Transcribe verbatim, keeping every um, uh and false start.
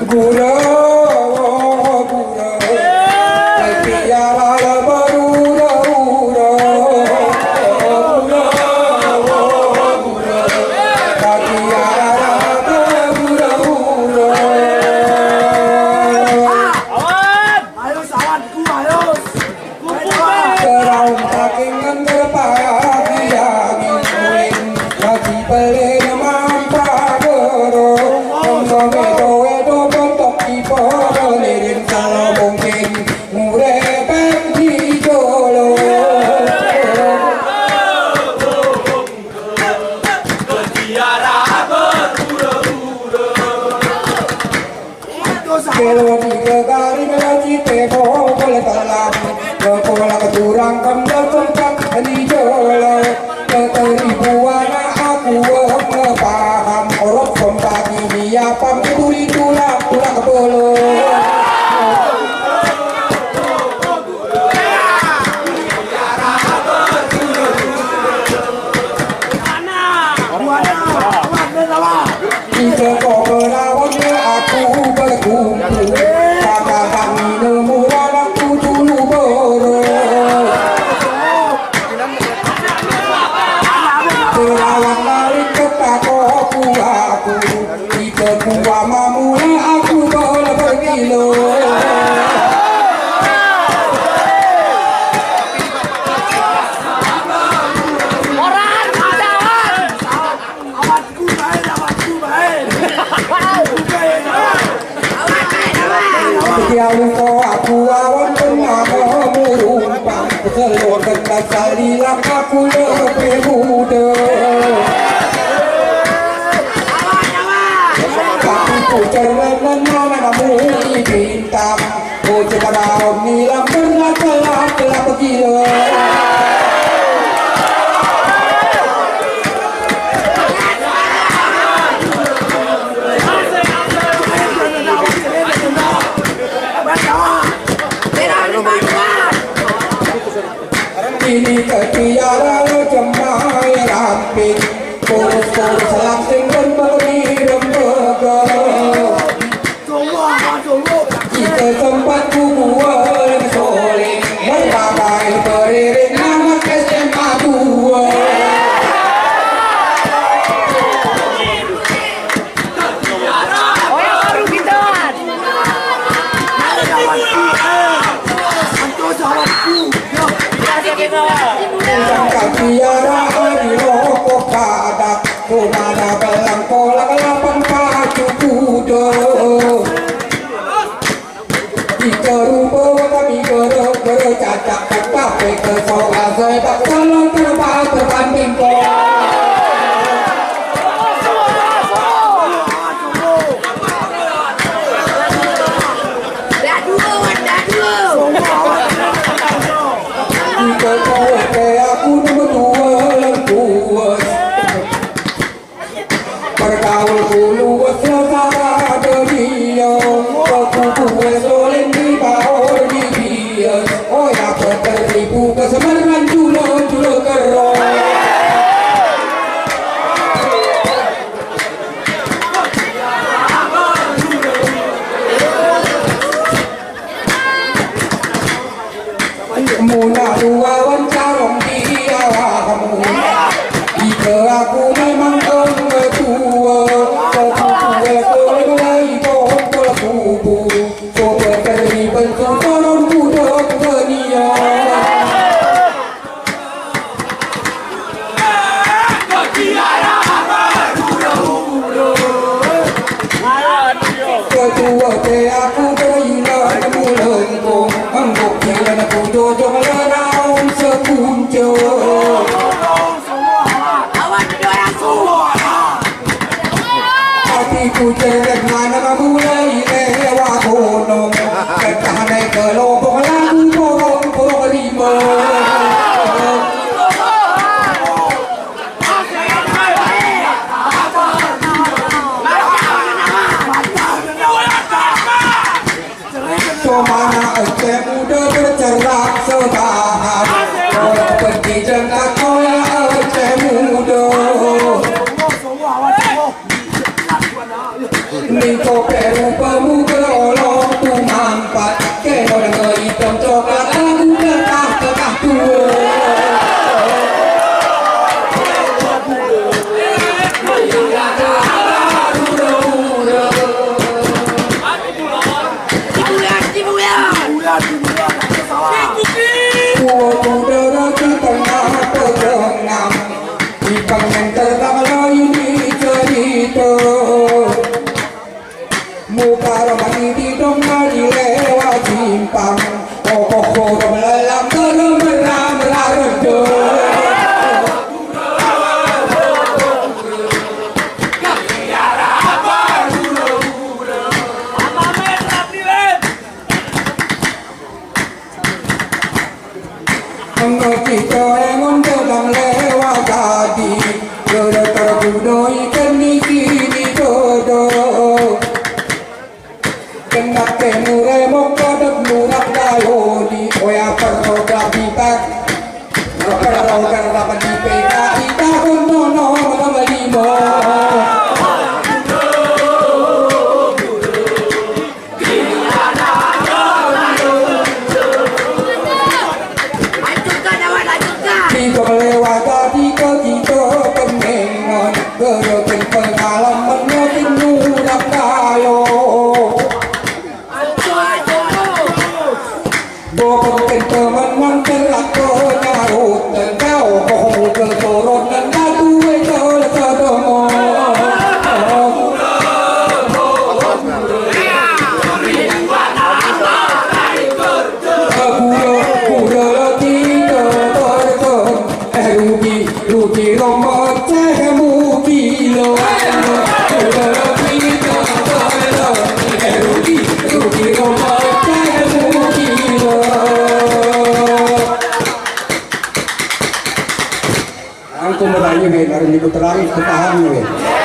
Gura, gura, tapi ya la la ba gura, gura. Gura, gura, tapi ya la la ba gura, gura. Awas! Awas, awas, awas. Seuraung saking ngon teupagiang ngieng-ngieng, laju peuleueh meuampa goro. Ngon wedo-wedo bontok ipo lireng, kalau mungkin murebet di jolo. Kelo di keugaring laju teubo boleh talam, keupola keturang kandang sempat di jolo. Keteribuan aku paham, orok sempat di apam duri tulang, tulang kepolo. Ija ko beulawan aku beukumpul, kakak kami neumuran aku dulu boro. Beulawan lari keu tako ku aku, ija kuwa mamula aku bola berkilo. Tiap luko aku awan pernah meurumpa, seulor teuka salilang aku leubeh muda. Tapi ku cerman nan namu bintang. Oh, cakap daun nilam berat telah, telah pergi. Ini ketiara jemaah rapi, kurus-kurus langsing dan beri rembega. Kita sempat kubuat soleh, berbagai beriring anak S M A dua. Kaki arah hari rokok kadak, kumana belang kolak lapan pacu kuda. Ika rupa kami gerok-gerok cacak, tapi kesokan sebab calon terbang terbanding kau. Dah dua, dah dua. Ika kau ke aku nombor dua, kuat. Pergaul bulu secara dunia, aku buat soleh di bawah di dia. Oh ya, beteribu kesemeran jula-jula kerong. Muna dua wan carong di awakmu. Ika aku memang ong ketua, ketua soleh mulai pohon kubu. Sobat dari bentuk orang budak dunia. Ketua T A ku beriman mulengkong, embok jalan aku jojong lanaun sekunjung. Hatiku cerewet mana mulai lewat gunung, entah naik ke lobong lagu borong-borong rimba. Cuma na Aceh muda bercerak sebahan, orang pergi jengkat oleh Aceh muda. Niko peru pemu Ruti rombot teh mukilo. Ruti rombot teh mukilo. Angku merayu, hei, lalu niku terang, ketahan, hei.